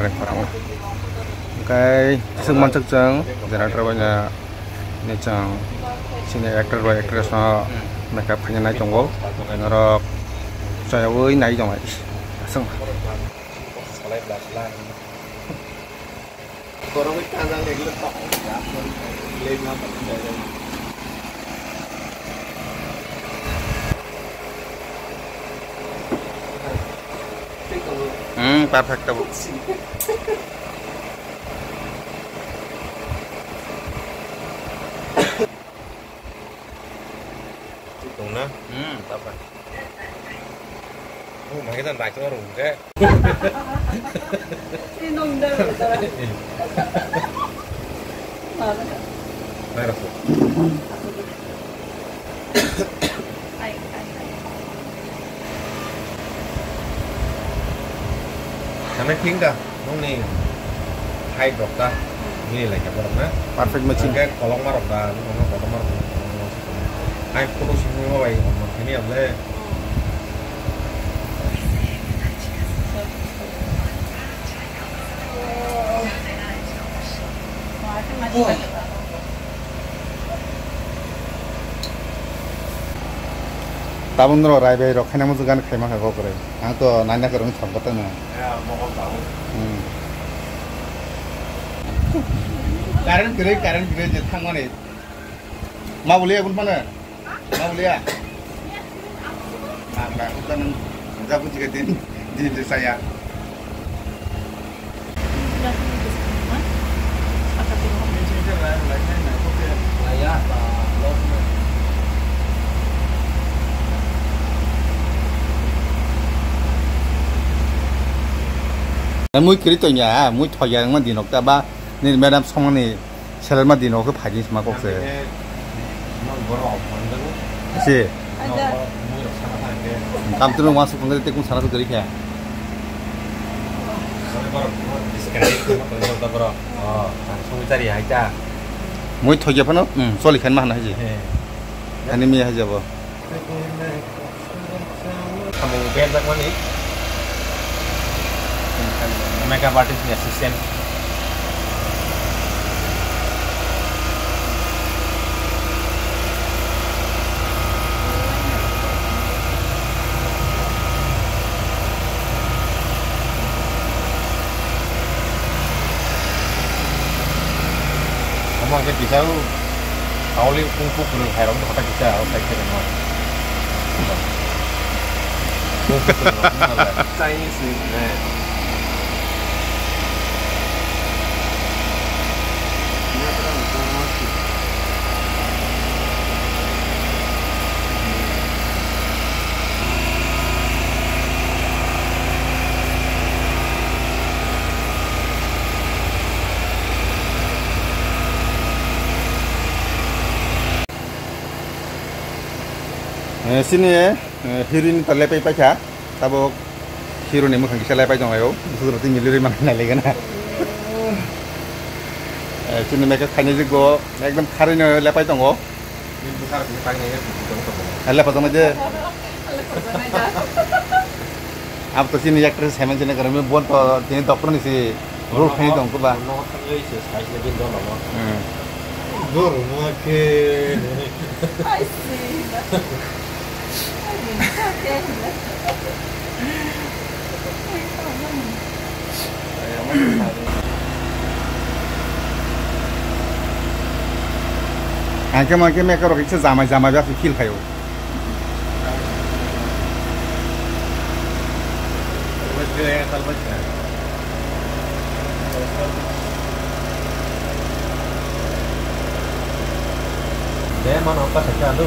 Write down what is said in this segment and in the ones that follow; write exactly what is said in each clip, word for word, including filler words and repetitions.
rwkha rang. Hwnkhe swk mansuk chwng generator bai no, ni chwng chini actor bai actress no makeup khaina nai tongo. Norok chayawi nai tongo aswk. Hmm, perfect tabuk. Tongna? Hmm, perfect. Oh, mai kita naik keluar rumah. Ini nong dah, dah. Naik rasa. Ai, ai, ai. Naik tingga, nong ni height rok ta, ini lagi apa rok na? Perfect matching. Angke kolong marok da, ini kolong marok. Hai photo sini mau bai, mau sini apa le? Tabuk norok Rai bai rok khaina muchung gana khaima kha kok kwrwi. Ang to naina kwrwng thok gotano. Hmm. Current kwrwi, current kwrwi je thangmani. Ma boli abun phano. Maulia. Ang ba utan nang jabu jiga din din de saya. Mui kiri to nya, mui thoya ma dinok ta ba ni madam somani. Selma dino khe phaidi sma kok se. Si. Kam tunu wansuk phangde te kun sana su deri khe. Mui thokya phano, hmm, choli khan ma hana haji. Ani mi haji abo. Samung berjakmani makeup artist ni assistant. Omo hwnkhe kisa o kaoli kung fu kwrwng khairokno kota kisa o side side no. Kung fu kwrwng rok wngkha le. Chinese ni, eh. Eh, sini, eh, heroine ta lepai paikha, tabuk hero ni mwkhang kisa lepai tong ayo, bukhuk rok twi milirwi manwi nai laigana. Eh, sini makeup khainai jigbo ekdom kharwi no lepai tongo. Lepa tong de. Abo to chini actress Hemen Chini Karami, bon to tini doctor ni si role khaini tong kuba. No, no, no, no, no, no, no, no, no. Hmm. Dur ma ke. I see. I mean, it's okay. Ang khe, ang khe makeup rok kisa jamai jamai ba feel khaio. Deh, mana apa saja tu?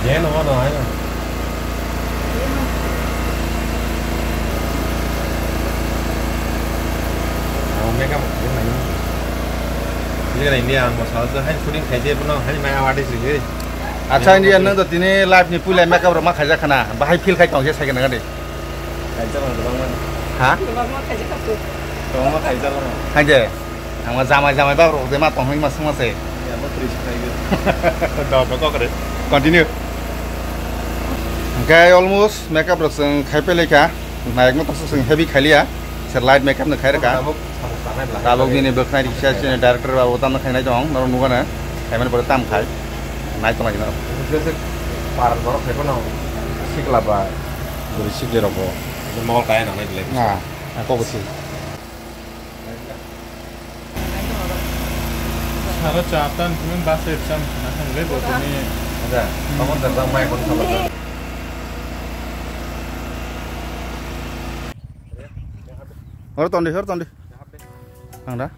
Deh, nama nama ya. Ang makeup, ini kan ini ang masalah tu, hai shooting khaide, puno hai maya wadi sih. Acha, India, nwng to tini live ni puila makeup rok ma khaijak khana, bahai feel khai tong se sai khana gadi. Khaijak lang, kwbangma. Ha? Kwbangma khaijak kha. Kwbangma khaijak lang. Khaide. Ang ma jamai jamai ba rok de ma tong hoi ma sung ma se. Ya, ma tris khaijak. Do, do, kok re. Continue. Hingke almost makeup rok chwng khai pele kha. Naik mo to chwng heavy khai liya. Se light makeup no khai rwkha. Tabuk, tabuk, tabuk, tabuk. Tabuk bini bwkhnai riksa chini director babu tamno khainai tong, norok nukha na. Khaimani pore tam khai. Nai tong lai norok. Sese par borok khai phano sikla ba bwrwi sikli rok bo. Mol kaya nangnai belai. Na, na kok si. Sara chatan tumi basa ipsan khana thang le bo tumi. Acha, tamo da bang mai kon sala. Hor tondi, hor tondi. Ang da.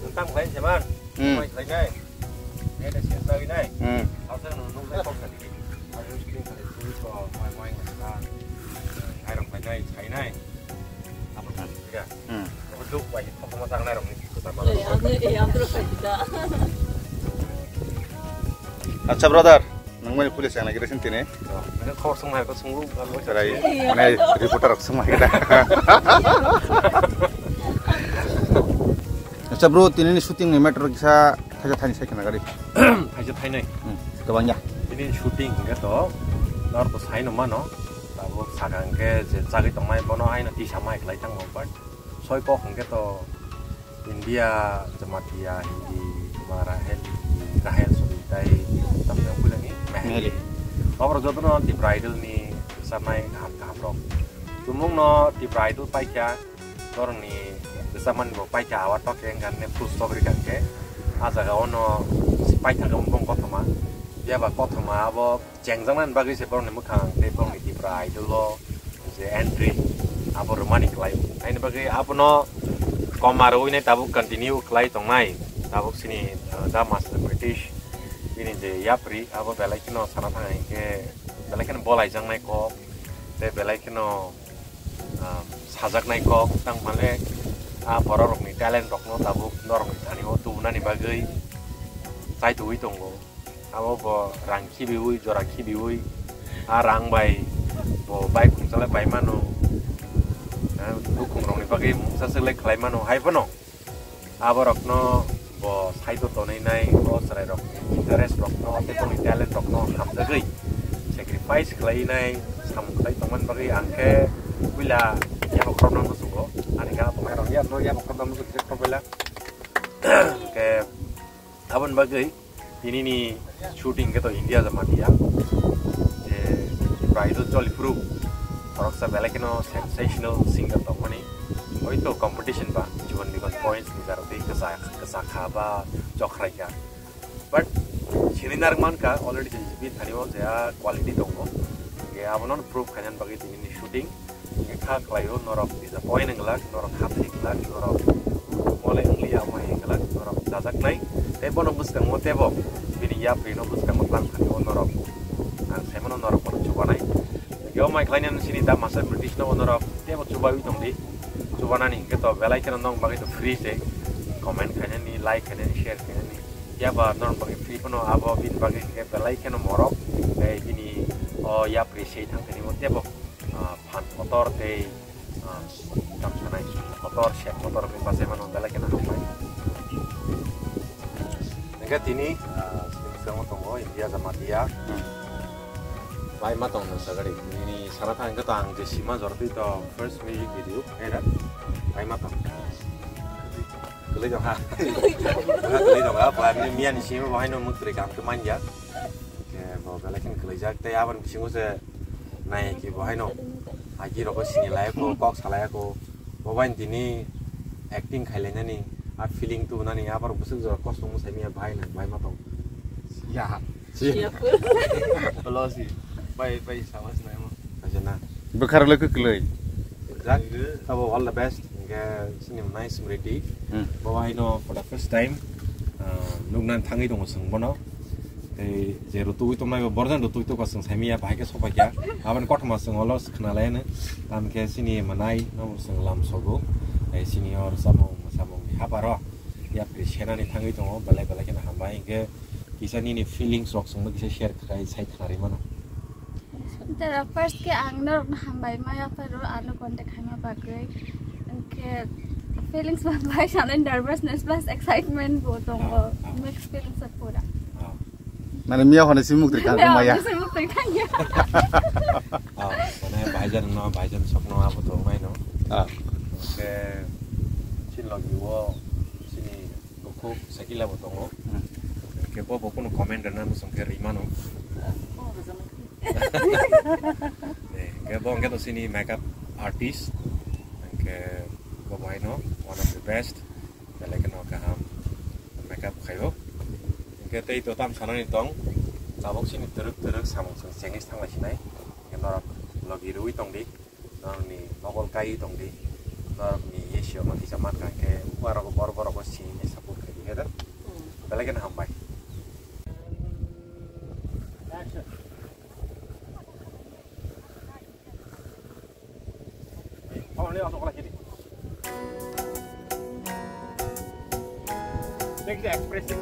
Nang tam khlai se man. Hmm. Mai khlai nai. Nai da se tagwi nai. Hmm. Asal nung nung nai kok tadi. Ayo sini kali tu so mai mai ngai ta. Ngai rong khlai nai, chai nai. Apa kan? Ya. Hmm. Apa tu bai kok ma sang nai rong ni ko ta ma. Eh, ang ni, eh, ang tu khlai ta. Acha brother. Nangmani police yang lagi resin tini. Oh, ini khobor sung hai ko sunggu, kan bo. Serai, mane reporter rok sung hai kita. Acha bro, tini ni shooting ni matter kisa thaisa thaini sai khana gari. Thaisa thainai. Hmm, kwbang ya. Ini shooting hingke to, nor to sai no mano. Tabuk sakang ke je chagwi tongnai bono haino tisa mai khlai tang mo, but soi kok hingke to India, Jamatia, Hindi, Mara, Hel, Rahel, Suri, tai, tam yang pulang ni, Meheli. Meheli. Obo joto no Tipra Idol ni sanai kaham kaham rok. Tumung no Tipra Idol paikha, borok ni rwchapmani bo paikha, award paikha, hingkha ne full stop rikha hingke. A jaga o no paithakha bong kothoma. Phiya ba kothoma abo chengjaknani bagwi se borokni mwkhang tei borokni Tipra Idol o je entry abo rwmani khlai. Haini bagwi abono koma rwui nai tabuk continue khlai tongnai. Tabuk sini, uh, The Master British bini je yapri abo belai kheno sana thang hinkhe belai kheno bolaijaknai kok tei belai kheno, um, sajaknai kok tang male a borok rokni talent rokno tabuk norokni thani o tubunani bagwi chaitugwi tongo. Abo bo rang khibiwi, jora khibiwi, a rang bai bo bike khungsa le pai mano, eh, bukhung rokni bagwi mungsa se le khlai mano, hai phano aborokno bo side o tonwi nai, o chwrai rok interest rokno tei boni talent rokno hamjagwi sacrifice khlai nai samung khlai tongmani bagwi ang khe puila yaphang khoroknw muchungo, ani gana tongnai rok ya, no yaphang khoroknw muchung khe khorok puila. Hwnkhe aboni bagwi tini ni shooting khe to India jamatia. Je Idol Jolly Proof, khoroksa belai kheno sensational singer tongmani. Hoito competition ba Jibon Bigon points ni jaro tei kwsa, kwsa kha ba chokrai kha. But sini narwk mankha already J J B thani o je a quality tongo. Ge abono proof khainani bagwi tini ni shooting. Ge kha khlaio norok disappoint wnglak, norok kha thai glak, norok mole wngli amo hai glak, norok chajaknai. Tei bono bwskango tebo bini yapri no bwskango tlang thani o norok. Ang saimano norok bono chubanai. Yo mai khlainani sini da masa British no norok tebo chubawi tongdi. Chubanani hingke to belai kheno nong bagwi to free se. Comment khainani, like khainani, share khainani. Yaba norok bagwi free phano abo bini bagwi hingke belai kheno morok. Tei bini o yapri sei thang thani mo tebo, ah, phan kotor tei, ah, tamsanai kotor, sep kotor bini bachai mano belai kheno hambai. Hingke tini, ah, sini tongo India Jamatia. Hmm. Bai ma tong no sagari. Nini sana thang ke tang je sima jor twi to first music video. Era. Bai ma tong. Kali dong ha. Kali dong ha. Ba ni miya ni sima bahai no mukri kam ke manja. Ke bo belakin kali jak te aban bisingo se nai ki bahai no. Agi roko sini lai ko kok salai ko. Bo bai tini acting khailai nani a feeling tu nani abar busuk jora kosto musai miya bahai na bai ma tong. Ya. Si. Siap. Belum sih. Bai, bai, sama sih, emang. Aja na. Bekhar lo ke kelai. Jak, tabo all the best. Hingke sini mai Smriti. Hmm. Bo hai no for the first time, ah, nuknan thangwi tongo chwng bono. Tei je rutui tongnai bo borjan rutui tongkha chwng saimia bahai khe sopai kha. Aboni kothoma chwng olo khna lai no. Tamkhe sini manai no chwng lam sogo. Tei sini or samung samung haparo. Yapri senani thangwi tongo belai belai kheno hambai hingke. Kisa nini feelings rok chwngno kisa share khai sai khnarwi mano. Tara first ke ang norokno hambai ma yapharo ano contact khaima bagwi. Hingke feelings ba bai sanai nervousness plus excitement bo tongo. Ah, ah. Mixed feelings pura. Ah. Mane miya hone si mukri kang maya. Mane si mukri kang ya. Ah, mane bhaijan no, bhaijan sokno abo to mai no. Ah. Ke chin logi wo sini Bukhuk sakila bo tongo. Hmm. Hingke bo, bo kunu comment rwna muchung khe rwi mano. Eh, hingke bo hingke to sini makeup artist. Hingke bo bo haino one of the best. Belai kheno kaham makeup khaio. Hingke tei to tam sanani tong. Tabok sini twrwk twrwk samung chwng chengis thanglai sinai. Hingke norok logi rwi tongdi. Norokni mokol kai tongdi, norokni yesio ma kisa mankha khe, uarogo bor borogo sini support khaidi he da. Hmm. Belai kheno hambai. Take the expression.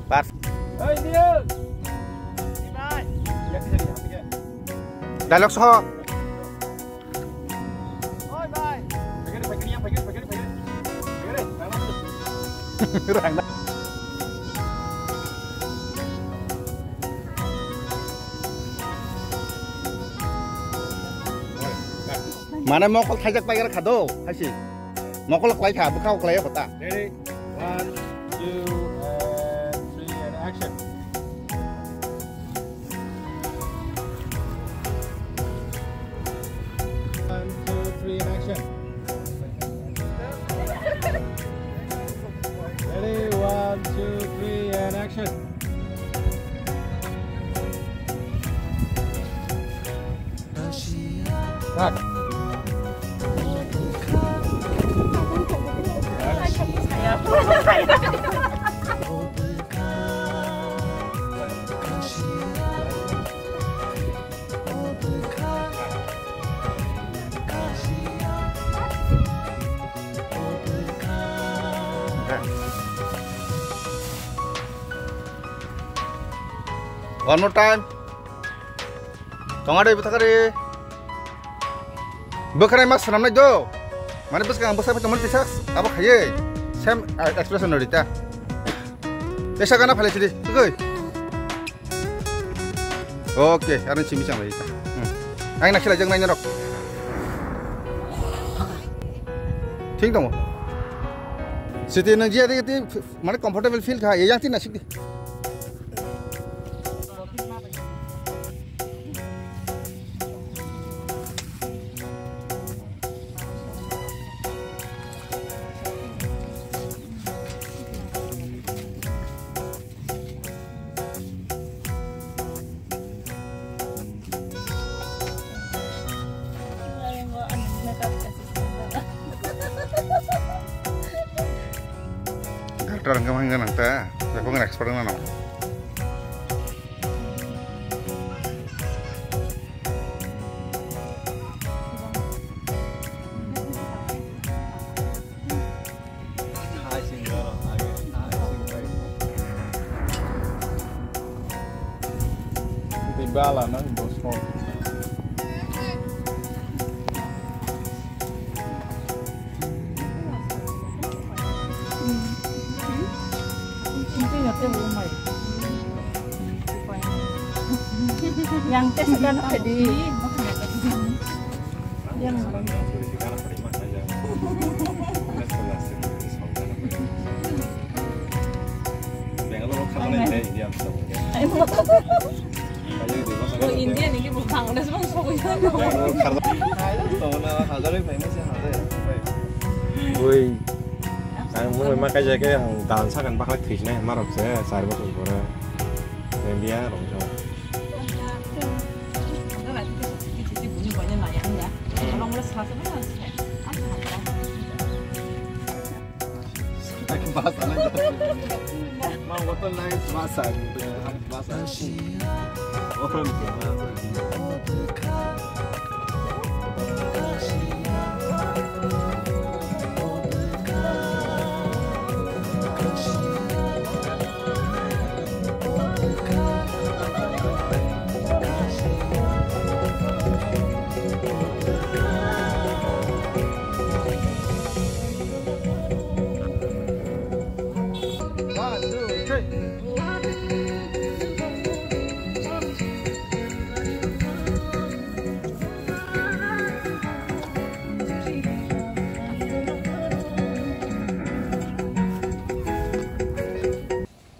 Pas. Dialogue soho. Mane mokol thaijak paigara khado, haisi. Mokol kwlai kha, bwkha kwlai kha ta. Ready? One, two, and three, and action. One, two, three, and action. Ready? One, two, three, and action. Tak. One more time. Tonga de bwthakari. Bwkhwnai ma swnamnai do. Mane bwskang bwsai phai tongmani tisa abo khaiye. Same, ah, expression no rita. Tesa gana phalai sidi. Tugui. Okay, aro simi chang lai. Hmm. Ang na khela jang nai rok. Thik dong. Siti nang jia de, mane comfortable feel kha, ye yang tin na sik di. Doctor ang kamang ganang ta, bebak expert na no. Di bala na bosong. Yang tes kan tadi. Yang India ni ki Bangladesh bang sogwi. Oi, ang mui ma kaisa khe ang dalan sakani bakhla thwijnai hwnma rok se char bosor pore India rok jora. Masa na masa masa. One, two, three.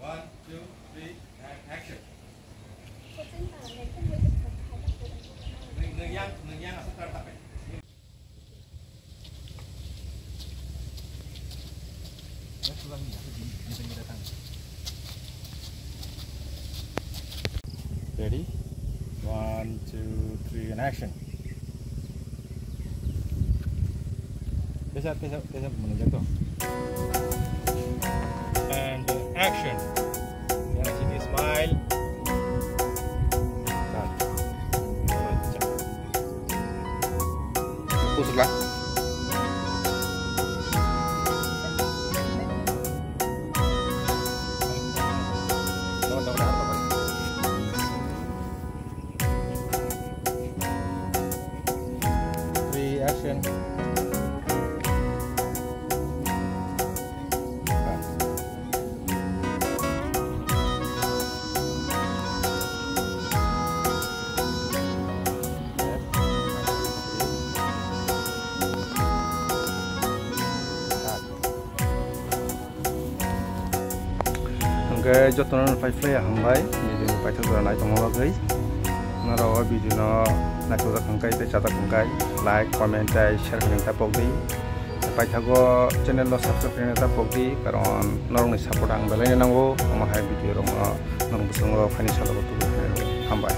One, two, three, and action. Ready? One, two, three, and action. Tesa, tesa, tesa, menunjuk tuh. And action. Dari sini smile. Nah. Kusuklah. Three, action. Hwnkhe jotono phai phlai hambai, video paithak jora nai tongma bagwi. Norok o video no naithokjak hwnkhe tei chajak hwnkhe like, comment tei share khaina ta pokdi. Paithago channel no subscribe khaina ta pokdi, karon norokni support ang belai no nango, omo hai video rok no norok bwskango phaini salo bo tubui khainai. Hambai.